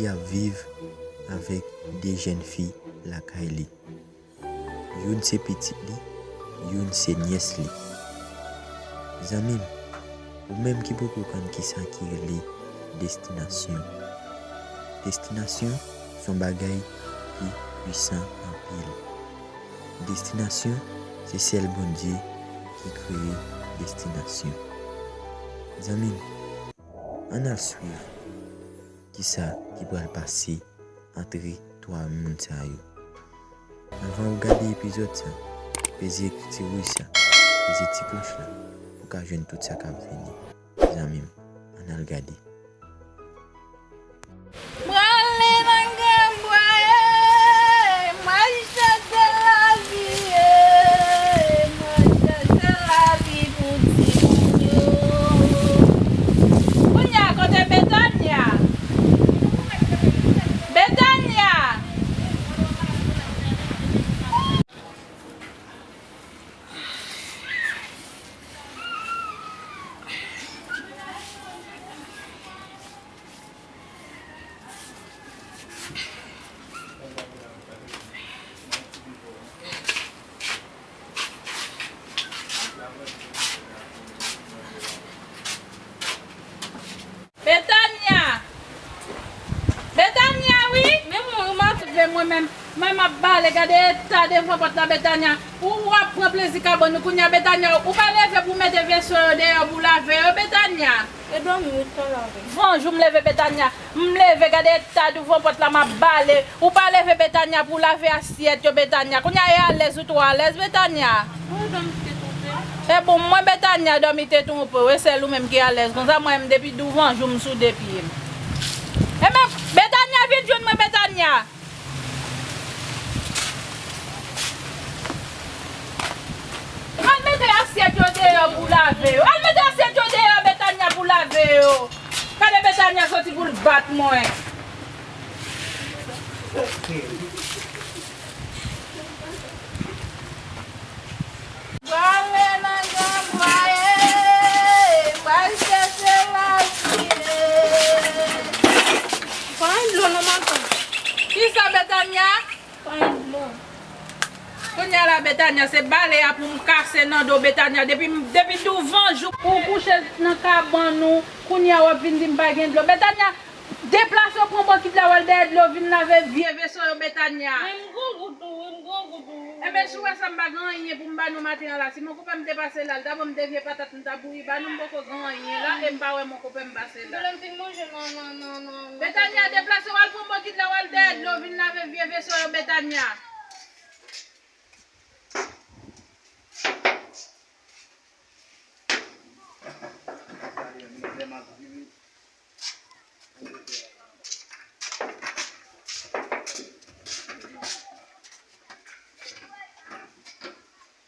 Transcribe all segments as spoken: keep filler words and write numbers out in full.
Li ap viv avèk de jèn fi lakay li. Youn se pitit li, youn se nyès li. Zanmi m, ou menm ki poko konn kisa ki rele destinasyon. Destinasyon se yon bagay ki pwisan anpil. Destinasyon, se sèl Bondye ki kreye destinasyon. Zanmi m, ann al swiv kisa ki pral pase antre twa moun sa yo. Anvan ou gade epizòd sa, peze ti wouj sa, peze ti klòch la pou w ka jwenn tout sa k ap vini. Zanmi m, ann al gade. Prale nan granbwa, e, mwen chèche lavi, e, mwen chèche lavi pou timoun yo. Kounye a, kote Betania? Betania! Betania! Betania, wi! Men mwen, ou mache leve mwen menm. Mwen m ap bale, gade eta devan pòt la, Betania. Ou, w ap pran plezi kabann ou. Kounye a, Betania, ou pa leve pou w mete veso yo deyò pou w lave yo, Betania. E dòmi, wi, tan lave. Van jou m leve, Betania. M leve, gade eta douvan pòt la, m ap bale. Ou pa leve, Betania, pou w lave asyèt yo, Betania. Kounye a, e alèz ou twò alèz, Betania. Mwen dòmi te twonpe. E bon, mwen, Betania, dòmi te twonpe w. E sèl ou menm ki alèz. Konsa, mwen menm, depi douvan jou, m sou de pye m. E men, Betania, vin jwenn mwen, Betania. Al mete asyèt yo deyò pou lave yo. Al mete asyèt yo deyò, Betania, pou lave yo. Gade Betania soti pou l bat mwen. Prale nan granbwa, e, pral chèche lavi, e. Pa gen dlo non, matant. Kisa, Betania? Pa gen dlo. Kounye a la, Betania, se bale a pou m kase nan do, Betania. Depi, depi douvan jou ou kouche nan kabann ou, kounye a w ap vin di m pa gen dlo. Betania, deplase w, pran bokit la, w al dèyè dlo, vin lave vye veso yo, Betania. Men m grangou tou, wi, m grangou tou, wi. Enben, si w wè sa, m pa gen anyen pou m ba nou maten an la. Si mon konpè m te pase la, l ta ban m de vye patat, m ta bouyi ba nou, m poko gen anyen la, e m pa wè mon konpè m pase la. Lè m fin manje nan, nan, nan, nan, nan Betania, deplase w, al pran bokit la, w al dèyè dlo, vin lave vye veso yo, Betania.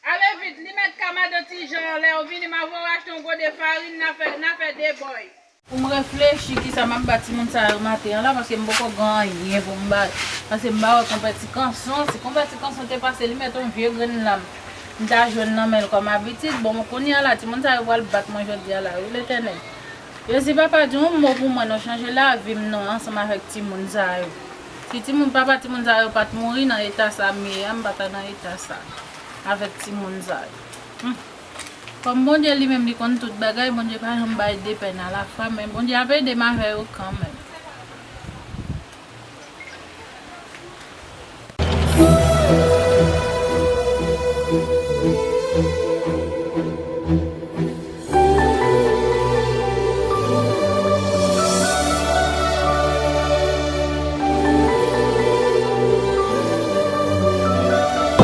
Ale vit, li mèt ka madan Ti Jan anlè, ou vini, m ap voye w achte yon gode farin, n a fè, n a fè de bòy. Pou m reflechi kisa m ap ba timoun sa yo maten an la, paske m poko gen anyen pou m ba yo. Paske m pa wè konpè Ti Kanson. Si konpè Ti Kanson te pase, li mèt yon vye grenn lam, m ta jwenn nan men l kòm abitid. Bon, kounye a la, timoun sa yo pral bat mwen jodi a la, wi, Letènèl. Jezi, papa, di yon mo pou mwen non, chanje lavi m non, ansanm avèk timoun sa yo. Si timoun, papa timoun sa yo pa t mouri nan eta sa m ye a, m pa ta nan eta sa avèk timoun sa yo. Hmm. Kòm Bondye li menm li konn tout bagay, Bondye pa janm bay de pèn alafwa, men Bondye ap ede m avè yo kanmenm.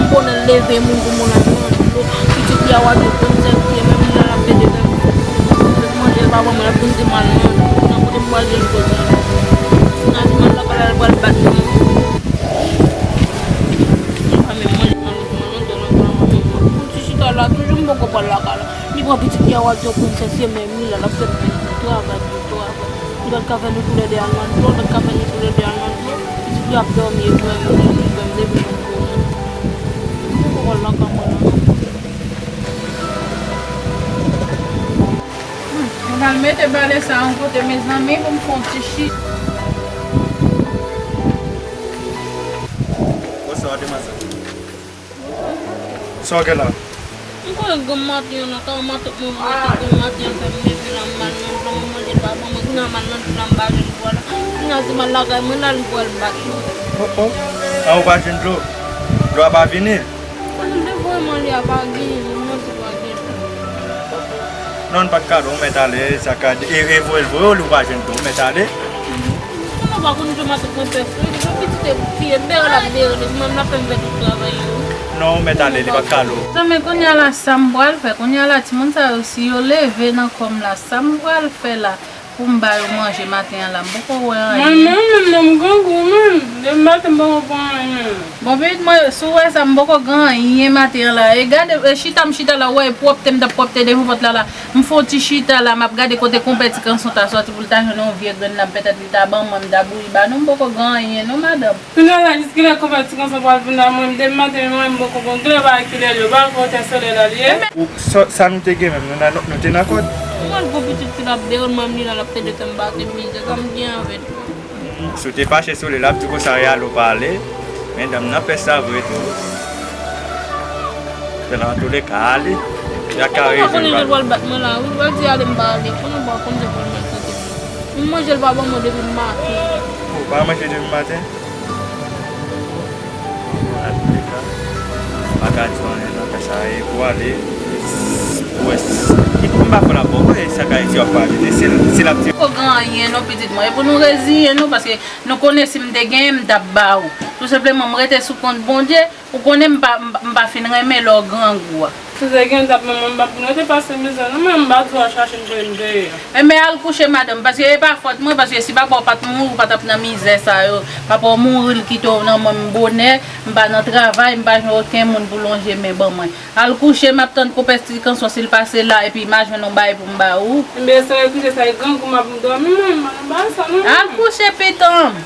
M konnen l leve moun pou moun al nan dlo. Pitit li a w ap di konn sèvi, e menm li la l ap pede fè manje l pa ban mwen, l ap vin di m al nan dlo. Nan kote m pral jwenn koze a? Nan di m al lakay la, l pral bat mwen. Li pa menm manje nan lòt mwen non, nan dlo, nan dlo, nan dlo. Pou ti chita la, toujou m poko pral lakay la. Li pran pitit li a w ap di konn sèvi, e menm li la l ap fè travay pou travay. Li pa t ka fè nou toulède al nan dlo, li pa t ka fè nou toulède al nan dlo. Pitit li ap dòmi, e frè m, li, li frè m, depi nan dlo, non. M poko lakay mwen non. Hmm, mwen pral mete bale sa yon kote, mezanmi, pou m fè yon ti chita. Sa w gen la? M kwè granm maten an nan, tan matant mwen rete granm maten an fè m leve la, m al nan dlo, m manje l pa ban mwen, kounya m al nan dlo la, m pa jwenn dlo a la. Kounya se m al lakay mwen la, li pral bat mwen. Oh, oh. An, ou pa jwenn dlo? Dlo a pa vini? Paske m te voye manje a, pa genyen, m manje pa genyen. Non, n pa t ka dwe, ou mèt ale, sa ka, e, e voye l voye w, li ou pa jwenn dlo, ou mèt ale. Konnen w pa konn jan matant mwen pè fre, jan pitit e piye, bere l ap bere, depi mwen m ap fè m fè tout travay yo. Non, ou mèt ale, li pa t ka dwe. Zanmi, kounye a la, sa m pral fè? Kounye a la, timoun sa yo, si yo leve nan kò m la, sa m pral fè la? Pou m ba yo manje maten an la, m poko wè anyen. Mwen menm, menm nan m grangou menm. Depi maten m poko pran anyen. Bon, pitit mwen, si w wè sa, m poko gen anyen maten an la. E gade, e chita m chita la, w wè, e pwòpte m t ap pwòpte devan pòt la la. M fè yon ti chita la, m ap gade kote konpè ti kanson ta sòti pou l ta jwenn yon vye grenn la, petèt li ta ban mwen, m ta bouyi ba nou, m poko gen anyen non, madanm. Kounye a la, jiskilè konpè ti kanson pral vin la, mwen, depi maten, mwen, m poko bon, gade bagay kilè l yo, ba kote solèy la li ye. Ou, sa, sa nou te gen menm, nou, nou, nou te nan kòd. Mwen, gwo pitit ki t ap derann mwen, li la, l ap pede fè m pase mizè, sa m gen avè l. Si w te fache sou li, l ap di konsa, y ale w pa ale. Men dam nan pè sa vre tou. Fè la, antouleka, ale. Y a ka rejwenn. Konnen l pral bat mwen la, wi, l pral di ale m pa ale. Konnen w pa konn se pou l maltrete m. M manje l pa ban mwen depi maten. Ou pa manje depi maten? Antouleka, pa ka di w anyen nan ka sa, e pou ale, pou wè si, m pa fè l ap bon, e sa ka di w ap pale, se, se l ap di. Poko gen anyen non, pitit mwen, e pou nou reziyen nou, paske nou konnen si m te genyen, m t ap ba ou. Tou senpleman, m rete sou kont Bondye, ou konnen m pa, m pa, m pa fin renmen lè w grangou a. Si w te gen, w t ap ban mwen, m p ap rete pase mizè non, mwen m pa di w al chache m jwenn deyò. Enben, al kouche, madanm, paske e pa fòt mwen, paske si papa w pa t mouri, ou pa t ap nan mizè sa yo. Papa w mouri, l kite w nan men m bonè, m pa nan travay, m pa jwenn okenn moun pou lonje men ban mwen. Al kouche, m ap tann konpè ti kanson si l pase la, epi m a jwenn yon bagay pou m ba ou. Enben, sa e kouche, sa e grangou, m ap dòmi, mwen, m pa nan bagay sa non. Al kouche, pitit m.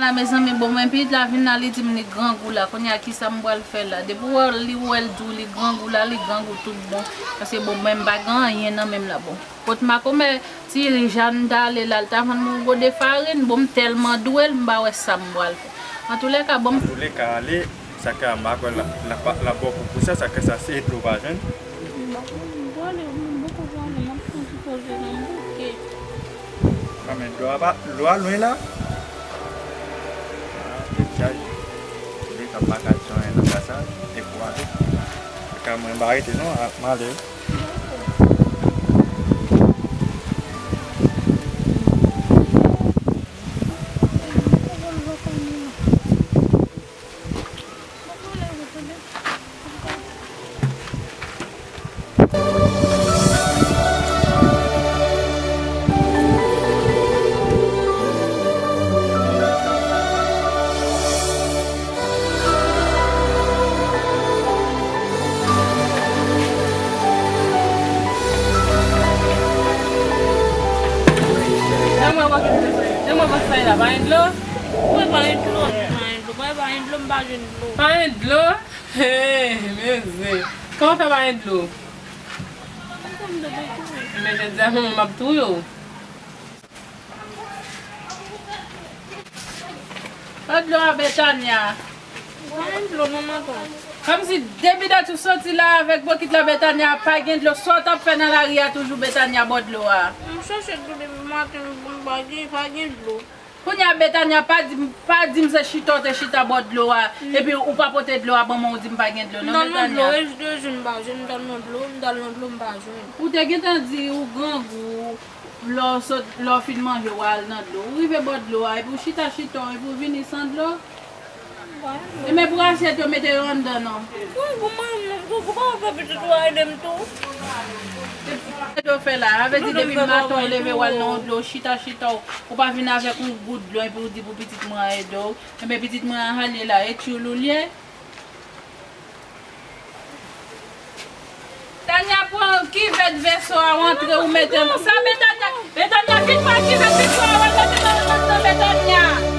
La, mezanmi, bon, mwen pitit la vin la, li di m li grangou la. Kounye a, kisa m pral fè la? Depi w wè li, wè l di w li grangou la, li grangou tout bon. Paske, bon, mwen m pa gen anyen nan men m la, bon. Kot makomè, ti Jàn t ale la, l ta vann mwen yon gode farin, bon, m tèlman dwe l, m pa wè sa m pral fè. Antouleka, bon, m. Antouleka, ale. Sa ka, m pa kwè l ap, l ap, l ap ba w pou, pou sa, sa ka, sa se dlo pa jwenn. M pa konn, m prale, m poko prale, m ap fè yon ti poze nan bouke. Non, men dlo a pa, dlo a lwen la. Ah, depi sa, li ka pa ka di anyen nan ka sa, e pou ale. Sa ka, mwen pa rete non, a, m ale. Lè mwen wè, lè mwen wè sa la, pa gen dlo? Mwen pa gen dlo, mwen pa gen dlo, mwen pa gen dlo, mwen pa jwenn dlo. Pa gen dlo? Hey, mezanmi. Kòman fè pa gen dlo? Men jodi a, manman m ap touye w. Ba dlo a, Betania. Pa gen dlo non, matant. Kòmsi depi dat ou soti la avèk bokit la, Betania, pa gen dlo. Sa w t ap fè nan lari a toujou, Betania, ba w dlo a? M chèche dlo depi maten, m pa gen, pa gen dlo. Kounye a, Betania, pa di m, pa di m se chita w te chita bò dlo a, epi ou pa pote dlo a ban mwen, ou di m pa gen dlo non, Betania. M t al nan dlo, e de jou m pa jwenn, m t al nan dlo, m t al nan dlo, m pa jwenn. Ou te gentan di ou grangou, lè w sot, lè w fin manje, w al nan dlo. Ou rive bò dlo a, epi ou chita chita w, epi ou vini san dlo. Enben, pou asyèt yo, mete yo anndan non. Wi, pou mwen, pou, pou pa fè pitit ou a ede m tou. Sa yo fè la, sa vle di depi maten w leve w al nan yon dlo, chita chita w, ou pa vin avèk yon gout dlo epi w di pou pitit mwen an ede w. Enben, pitit mwen an ale la, e tchoul ou l ye. Tania pran kivèt veso a, w antre, ou mete l. Sa Betania, Betania, vin pran kivèt veso a, w al mete nan, nan, nan Betania.